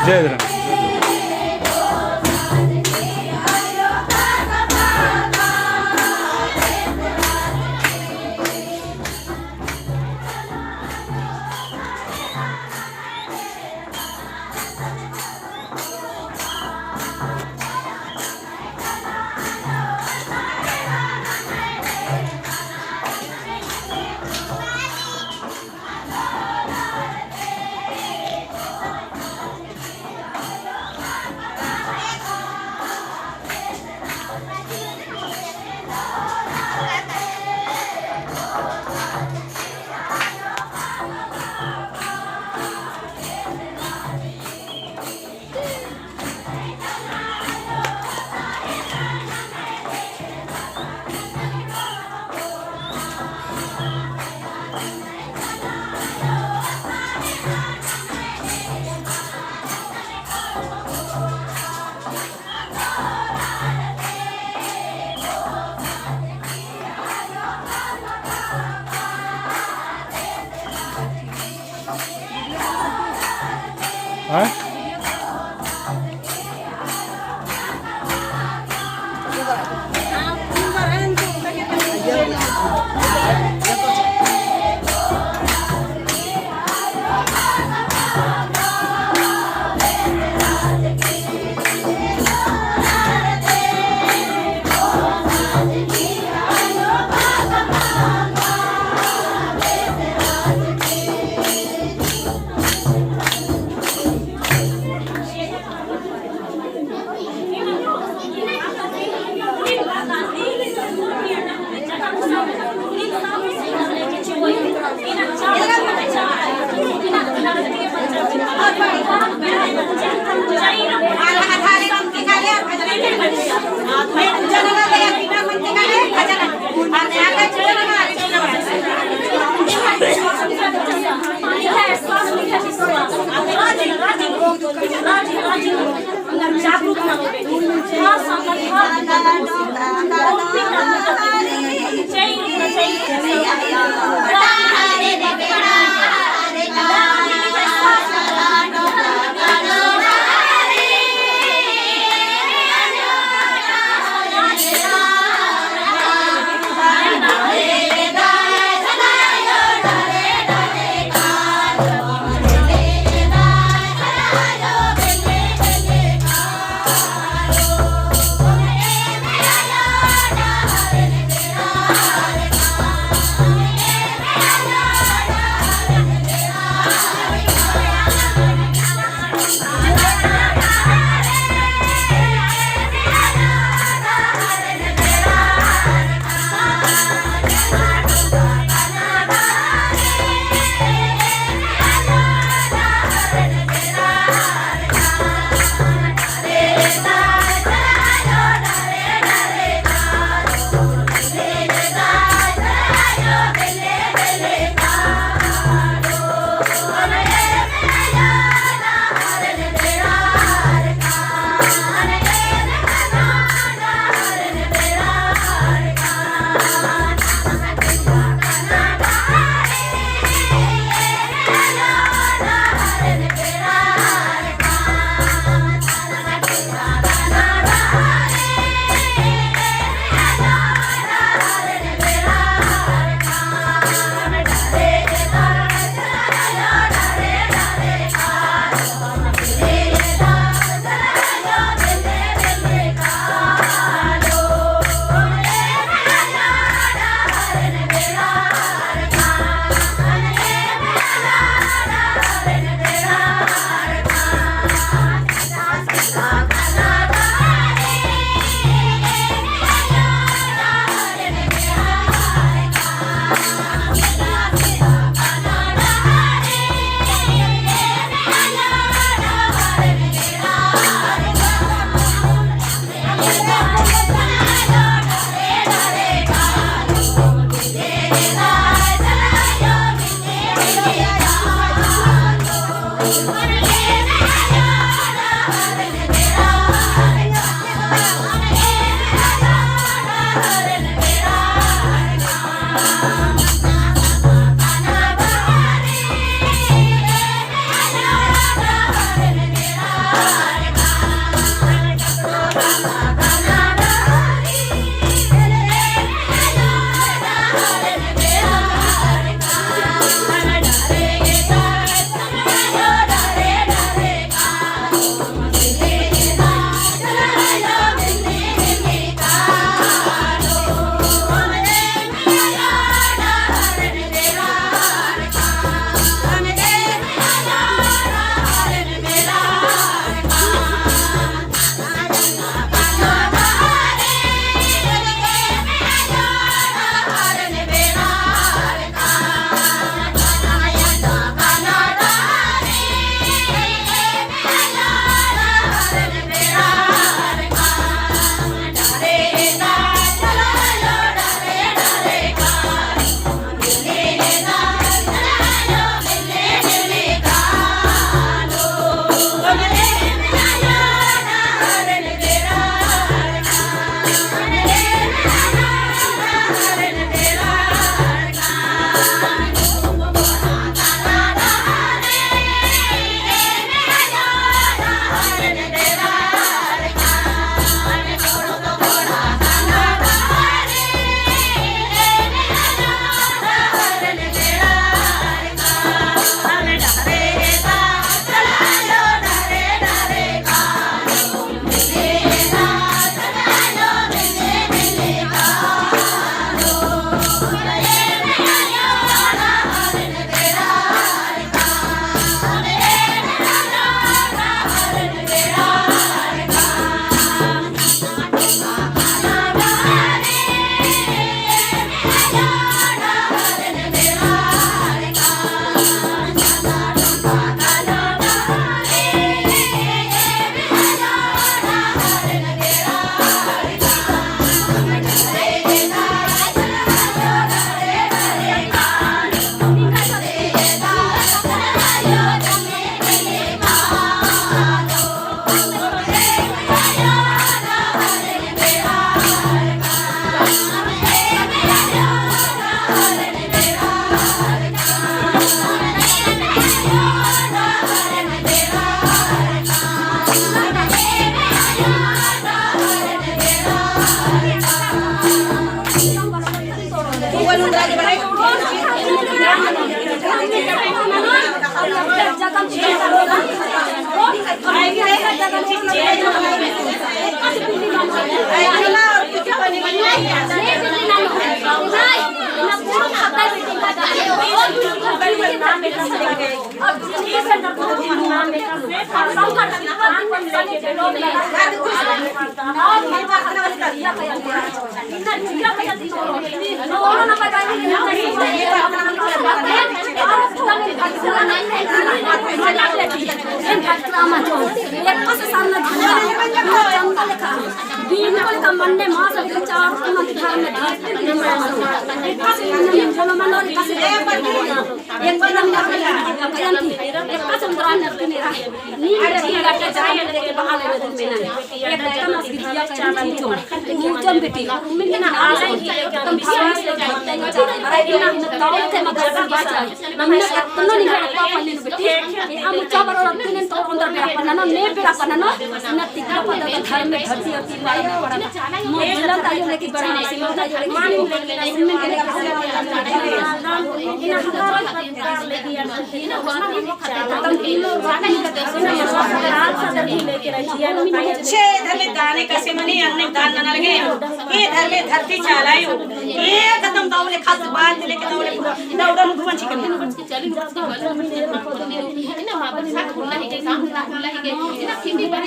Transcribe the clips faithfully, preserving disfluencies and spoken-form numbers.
जय धर्म। हाँ? छे धर्मे दाने कसे मनी अन्ने दान नना लगे। ए धर्मे धरती चालायो। एकदम दौले खास बात लेके दौले पूरा दौड़न घुमन छिकन।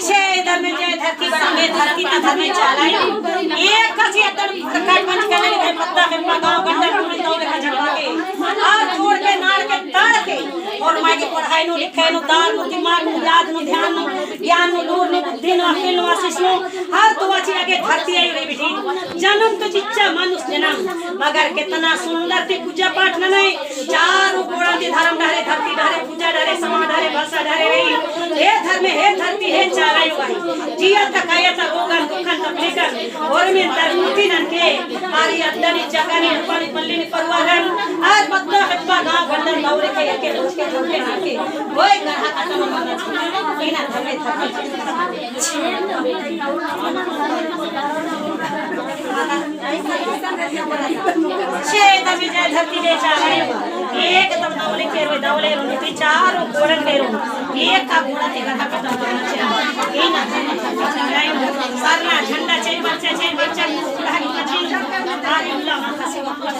छे धर्मे जय धरती बड़ा में धरती ता धर्मे चालायो। एक कसी अदर प्रकार मंज कले लिखे पत्ता के पगाव गंडर में दौले खा झगड़ा के। और जोड़ के नाड़ के ताड़ के। और माई के पढ़ाई नु लिखाई नु दार नु दिमाग नु याद नु ध्यान नु ज्ञान नु नूर नु बुद्धि नु अकिल नु आशीष नु हर दुआ चिआ गे धरती आयो रे बिटी। जन्म तो चिच्चा मनुष्य जन्म, मगर कितना सुंदर ती पूजा पाठ ननई, चारों गोड़न ती धर्म डहरे, धरती डहरे, पूजा डहरे, समाज डहरे, भाषा डहरे रई। हे धर्मे, हे धरती, हे चाला आयो भाई। जिया ता काया ता रोगन, दुखन, तकलीफन, और में दरमुती ननके, आरी अड्डा नी, जगह नी, रूपा नी, पल्ली नी, परिवारन, आर बद्दा हेप्पा गाँव गंडर दौले के, एके रोज के, झुके नाके, कोई गढ़ा खत्म होना चाहिए। इना धर्मे धर्मे। छे धर्मे जय धरती रे चालायो। एकदम दौले केरो, दौले रो, ती चारों गोड़न केरो। एक का गोड़ा ते गधा का दौड़ा छे। ई ना धर्मे धर्मे चालायो। सरना झंडा छे, बच्चा छे, बच्चा को उड़ा के पछी। आरी उल्ला माथा से वापस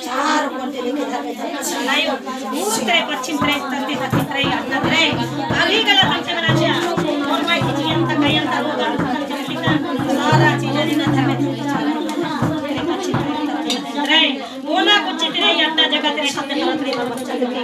चारों गोड़े लेके धर्मे धर्मे चालायो। उत्तरे, पश्चिम तरे, उत्तर तरे, दक्षिण तरे, अन्ना तरे। अभी गलत हमसे बना छे। और माई की जियन तक, गयन तक, रोगन तक, सारा चीजें ना धर्मे धर्मे चालायो। उत्तरे, पश्चिम तरे, उत्तर तरे, दक्षिण तरे। कोना कुछ तरे, अड्डा जगह तरे, छत तरे, छत तरे।